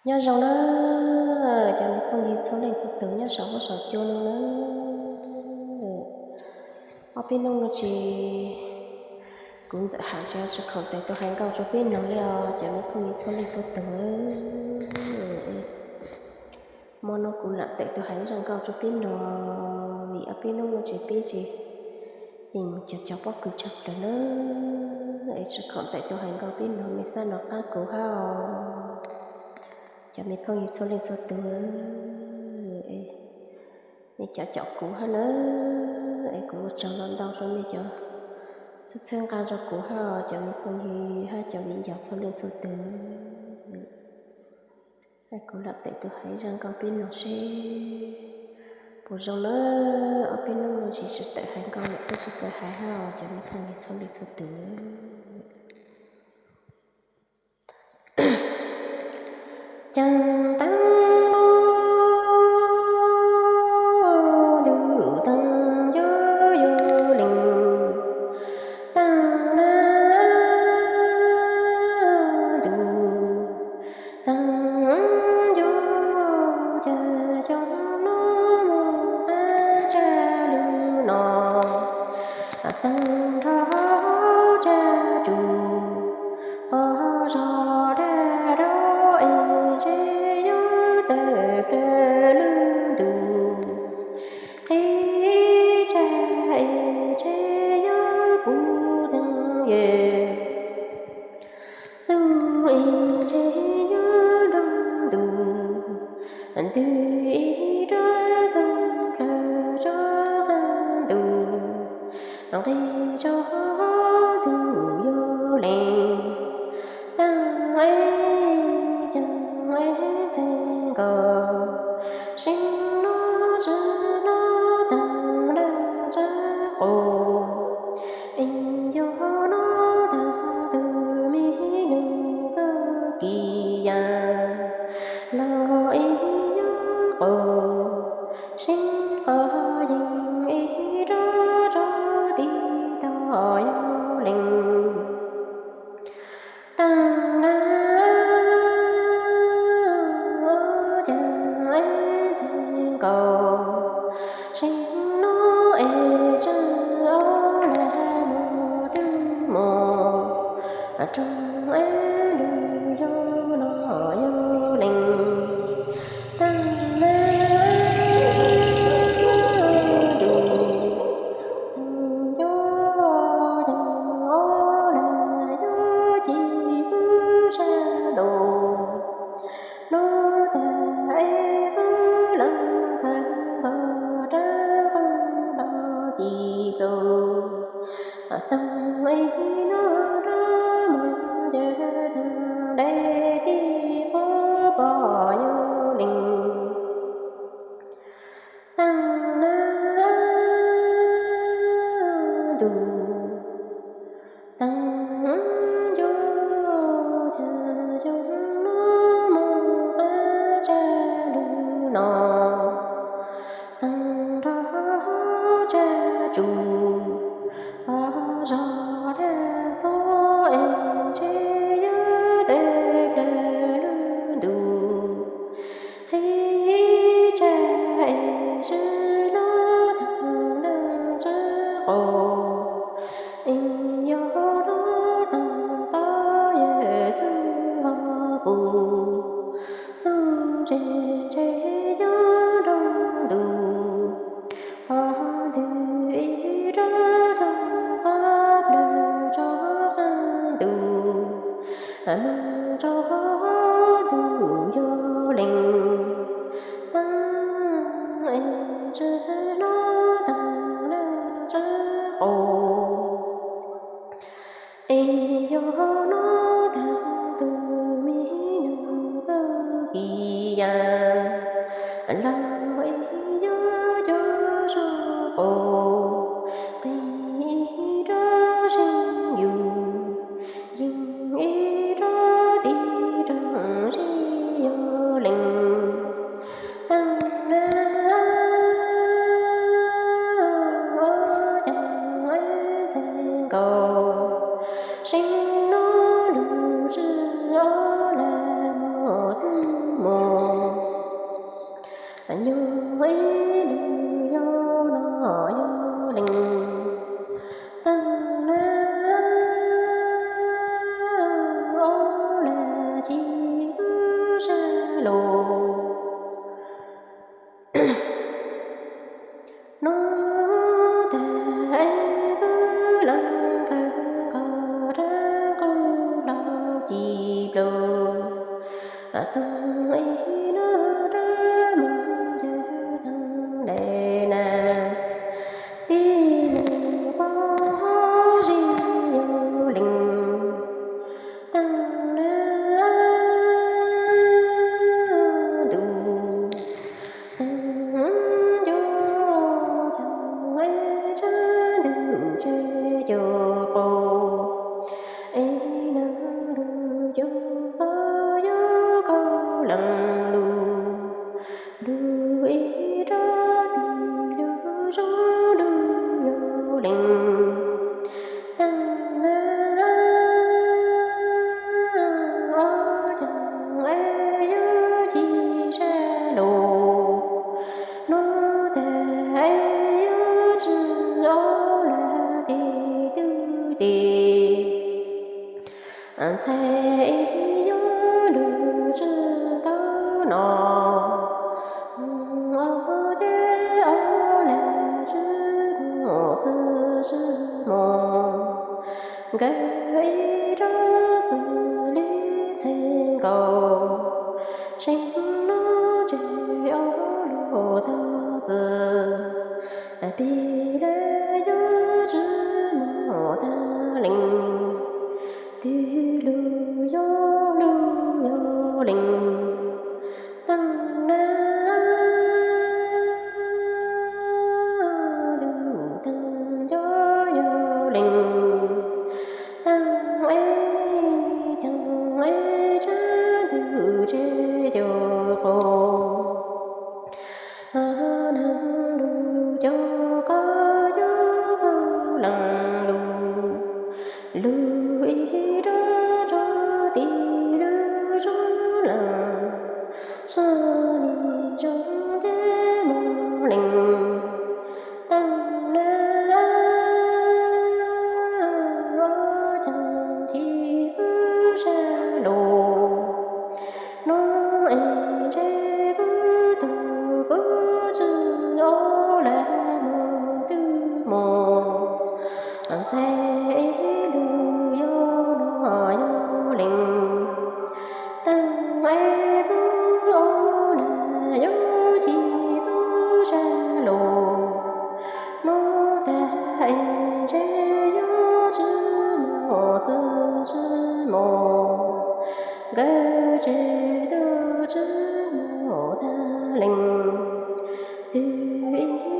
Nyob zoo na, cov me phooj ywg txhua leej txhua tus nyob saum huab saum cua no na. Ob peb hnub no tsis, kuv Ntxawm Ham tsis, tsis khoom tawm tuaj hais nkauj rau peb mloog li os cov me phooj ywg txhua leej txhua tus. Hmo no kuv lam tawm tuaj hais zaj nkauj rau peb mloog, vim ob peb hnub no tsis, peb tsis, yeej mus cog cov pob kws tshaj plaws na, es tsis khoom tawm tuaj hais nkauj peb mloog, mej xab nco qab kuv hab os. Cov me phooj ywg txhua leej txhua tus, mej caum caum kuv hab na, es kuv ua tsaug ntau ntau rau mej cov txhawb txhawb nqa rau kuv hab os cov me phooj ywg hab cov viv ncaus txhua leej txhua tus. Kuv lam tawm tuaj hais zaj nkauj peb mloog seb puas zoo na. Ob peb hnub no tsis, tsis tawm hais nkauj lawm, tsis txawj hais hab os cov me phooj ywg txhua leej txhua tus. Caag taag lug, ntuj taag ncu yug leej, taag na ntuj taag ncu, caag xyoo nuav moog hab tsag lug no, taag nrho tsag tsug, qhov zog dag rau es ntshe yuav tawm plawg lug ntuj, qhib tsag es ntshe yuav puv teeg yawg, xoom es ntshe yuav nroo ntuj, ntws ib rab toog plawg rov qaab ntuj, nqis rau hauv ntug yug leej, taag es caag es ntxeev nkaus, seev nuav tsag nuav taag leej tsag qaum, es yog nuav taag tug me nyuam kub kis yas, los es yog qaum, seev qhov yeej es rov rau tiv tauj yug leej, taag na caag es ntxeev nkaus, seev nuav es tsag ob lag mos tub mos, roog es lug yug los yug leej, taag na ntuj, ncu caag ob lag yuav ci kub sab lug, nuav taag es wb leej kawg nkaus rab qauj los ci plaws, taag es nuav rov moog ncaws taag dai tij qub pom yug leej, taag na ntuj, taag ncu caag xyoo nuav moog hab tsag lug no, taag nrho tsag tsug, qhov zog dag txhua es ntshe yuav tawm plawg lug ntuj, qhib tsag es swb nuav taag leej tsag qaum, es yog nuav taag tau yawg xoom ho puv, xoom tsev ntshe yuav nroo ntuj, qhov ntws ib rab toog qab plawg rov qaab ntuj, moog rau hauv ntug yug leej, taag es tsag nuav taag leej tsag qaum, es yog nuav taag tug me nyuam kub kis yas, los es yog cov zug qaum, qhib ib rab zeeg yug, yeej ib rab tiv roog zij yug leej, taag na caag es ntxeev nkaus, seev nuav lug tsag ob lag mos tub Nyuj ib lug yog no yog leej teeb na, ob lug ci tub sab lug. Nub tag ib tug leej kawg nkaus rab qus hlau ci pluag, toog ib nub rab moog ncaws teeb le na, tib neeg quaj zig yog leej teeb na, ntuj teeb nco caag ib tsab ntug tse cuag qub, ib neeg lug cuag koj yog koj leej lug, lug ib rab tis lug zoo lug yog leej teeb na, ob caag ib yug ci sab lug, nub tag ib yug tsi ob lug ti tub ti, ntxhais ib yug lug tsi tau no, ob ces ob lug tsi moog txwj tsi moog, nkawd ib rab xws li txheej nkaus, seev nub tseg ob lug tog txwm, pig le yug tsi moog tag leej, twg lug yog lug yog leej teeb na, lug teeb nco yog leej teeb, ib caag ib tsab ntug tse cuag qub, neeg lug cuag koj yog koj leej lug, lug ib rab tso tis lug zoo leej, sab li zoo ces moog leej teeb na, ob caag ci tub sab lug, nub es ntshe kuv tug kuv tsi ob lug moog twb moog, ntxhais ib lug yog no yog leej teeb, ib tug ob lug yug ci tub sab lug, nub tag es ntshe yug tsi moog txwj tsi moog, nkawd tseg tub tsi moog tag leej, twg ib